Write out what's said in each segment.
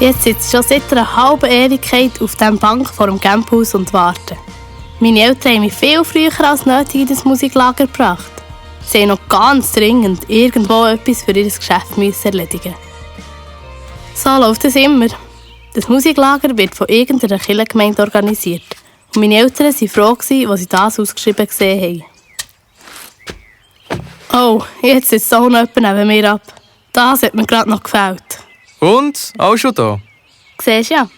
Jetzt sitze ich schon seit einer halben Ewigkeit auf dieser Bank vor dem Campus und warte. Meine Eltern haben mich viel früher als nötig in das Musiklager gebracht. Sie haben noch ganz dringend irgendwo etwas für ihr Geschäft erledigen. So läuft es immer. Das Musiklager wird von irgendeiner Kirchengemeinde organisiert. Und meine Eltern waren froh, als sie das ausgeschrieben gesehen haben. Oh, jetzt sitzt auch noch jemand neben mir ab. Das hat mir gerade noch gefällt. Und? Auch schon da? Siehst du ja.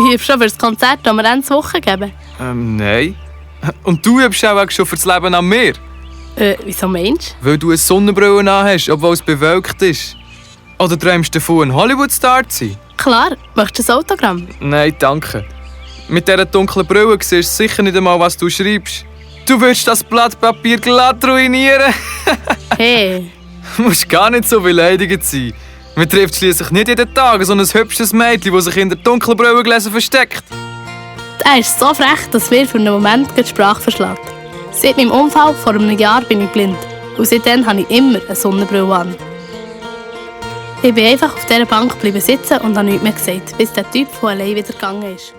Ich übe schon für das Konzert, das wir Ende Woche geben. Nein. Und du übst auch schon für das Leben am Meer? Wieso meinst du? Weil du eine Sonnenbrille anhast, obwohl es bewölkt ist. Oder träumst du davon, ein Hollywood-Star zu sein? Klar, möchtest du ein Autogramm? Nein, danke. Mit dieser dunklen Brille siehst du sicher nicht einmal, was du schreibst. Du willst das Blatt Papier glatt ruinieren. Hey. Du musst gar nicht so beleidigend sein. Man trifft schliesslich nicht jeden Tag so ein hübsches Mädchen, das sich hinter dunklen Brillengläsern versteckt. Er ist so frech, dass mir für einen Moment die Sprache verschlägt. Seit meinem Unfall vor einem Jahr bin ich blind. Und seitdem habe ich immer eine Sonnenbrille an. Ich bin einfach auf dieser Bank sitzen und habe nichts mehr gesagt, bis der Typ von allein wieder gegangen ist.